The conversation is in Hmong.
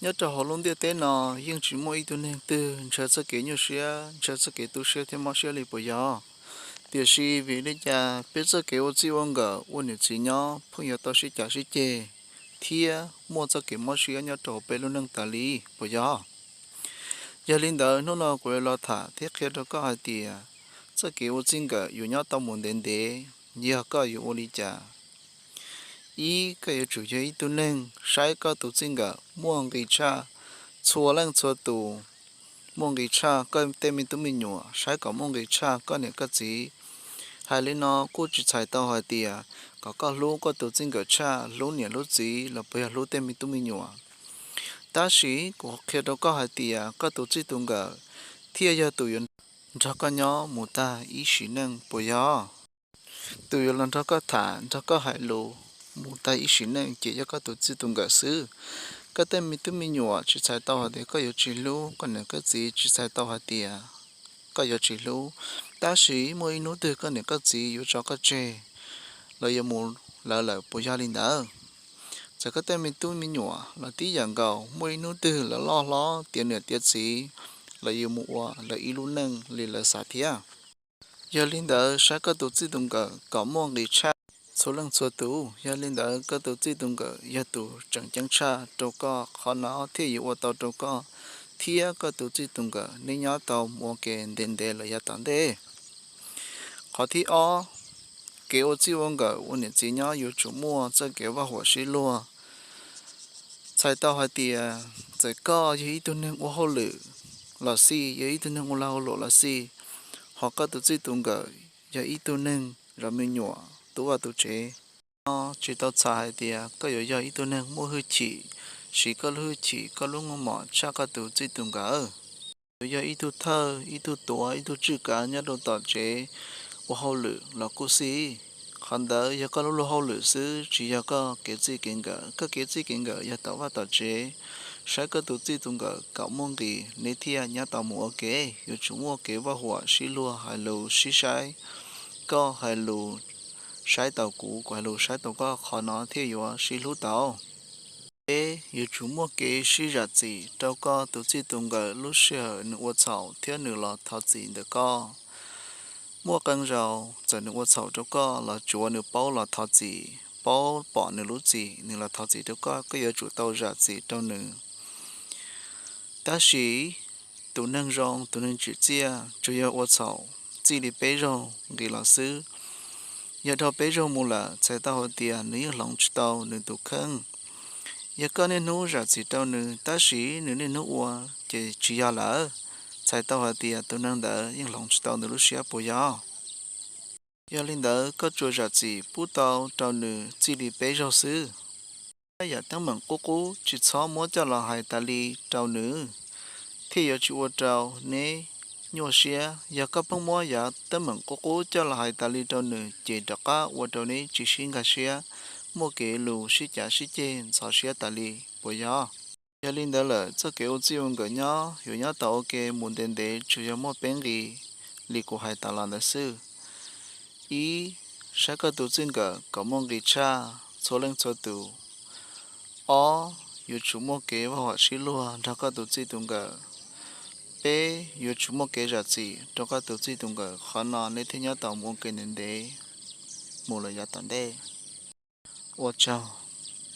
Nyob rau hauv lub ntiaj teb no yeej tsis muaj ib tug neeg twg ntshaw txoj kev nyuaj siab, ntshaw txoj kev tu siab thiab mob siab li puas yog? Tiam sis vim li cas peb txoj kev ua txij ua nkawm ua niam txiv nyob pheej yuav tau sib cav sib ceg thiab muaj txoj kev mob siab nyob rau hauv peb lub neej tas li puas yog? Yog li ntawd hnub no kuv yuav los tham thiab qhia rau koj hais tias txoj kev ua txij nkawm yuav nyob tau mus ntev ntev yog koj yuav ua li cas. Ib, koj yuav tsum yog ib tug neeg saib koj tus txij nkawm muaj nqis tshaj txhua leej txhua tus, muaj nqis tshaj koj tej me tub me nyuam, saib kom muaj nqis tshaj koj niam koj txiv. Hais li no kuj tsis txhais tau hais tias kom koj hlub koj tus txij nkawm tshaj hlub niam hlub txiv los puas yog hlub tej me tub me nyuam. Tab sis kuv qhia rau koj hais tias koj tus txij tus nkawm thiaj yog tus yuav nrog koj nyob mus tag ib sim neej puas yog? Tus yuav los nrog koj tham nrog koj hais lus mus tag ib sim neej ces yog koj tus txij tus nkawm xwb. Koj tej me tub me nyuam tsis txhais tau hais tias koj yuav tsis hlub, koj niam koj txiv tsis txhais tau hais tias koj yuav tsis hlub, tab sis muaj ib hnub twg koj niam koj txiv yuav tso koj tseg, lawv yuav mus lawv lawm puas yog li ntawd? Txawm koj tej me tub me nyuam los tib yam nkaus, muaj ib hnub twg lawv loj hlob tiav niam tiav txiv, lawv yuav mus ua lawv ib lub neej li lawv xav thiab. Yog li ntawd saib koj tus txij tus nkawm kom muaj nqis tshaj txhua leej txhua tus. Yog li ntawd koj tus txij tus nkawm yog tus tseem ceeb tshaj rau koj, qhov no thiaj yuav ua tau rau koj thiab koj tus txij tus nkawm nej nyob tau mus ua ke ntev ntev los yav tom ntej. Qhov thib ob, kev ua txij ua nkawm ua niam txiv nyob yuav tsum muaj txoj kev vaj huam sib luag. Txhais tau hais tias txawm koj yog ib tug neeg ua hauj lwm los xij, yog ib tug neeg ua lag ua luam los xij, ho koj tus txij tus nkawm yog ib tug neeg zov me nyuam tu vaj tu tsev, no tsis tau txhais hais tias koj yuav yog ib tug neeg muaj hwj chim, siv koj lub hwj chim koj lub ntsej muag tshaj koj tus txij tus nkawm. Yuav yog ib tug thawj, ib tug tuav, ib tug tswj kav nyob rau tom tsev ua hauj lwm los kuj xij. Qhov ntawd yog koj lub luag hauj lwm xwb, tsis yog koj kev txij kev nkawm. Koj kev txij kev nkawm yog tom vaj tom tsev. Saib koj tus txij tus nkawm kom muaj nqis neb thiaj nyob tau mus ua ke. Yuav tsum muaj kev vaj huam sib luag, hais lus sib saib, koj hais lus saib taus kuv, kuv hais lus saib taus koj, qhov no thiaj yuav sib hlub tau. Peb, yuav tsum muaj kev sib zam txim rau koj tus txij tus nkawm lub sij hawm nws ua txhaum thiab nws los thov txim ntawm koj. Muaj qee zaus txawm nws ua txhaum rau koj los tsuav nws paub los thov txim, paub pom nws lub txim nws los thov txim rau koj, koj yuav tsum tau zam txim rau nws. Tab sis tus neeg zoo, tus neeg tsim txiaj tsuas yog ua txhaum txij li peb zaug nqis los xwb. Yog dhau peb zaug mus lawm txhais tau hais tias nws yeej hloov tsis tau nws tus kheej. Yog koj niaj hnub zam txim rau nws tab sis nws niaj hnub ua ces tsis yog lawm, txhais tau hais tias tus neeg ntawd yeej hloov tsis tau nws lub siab puas yog? Yog li ntawd koj tsuas zam txim pub tau rau nws txij li peb zaug xwb. Yam teeb meem qub qub tsis txhob muab coj los hais tas li rau nws, thiaj yuav tsis ua rau neb nyuaj siab. Yog koj pheej muab yam teeb meem qub qub coj los hais tas li rau nws ces rov qab ua rau neb tsis sib nkag siab, muaj kev lus sib cav sib ceg ntxhov siab tas li puas yog? Yog li ntawd lawm txoj kev ua txij ua nkawm nyob yuav nyob tau ua ke mus ntev ntev tsuas yog muaj peb nqis li kuv hais tas los ntawd xwb. Ib, saib koj tus txij nkawm kom muaj nqis tshaj txhua leej txhua tus. Ob, yuav tsum muaj kev vaj huam sib luag nrog koj tus txij tus nkawm. Peb, yuav tsum muaj kev zam txim rau koj tus txij tus nkawm, qhov no neb thiaj nyob tau mus ua ke ntev ntev mus lawm yav tom ntej. Ua tsaug.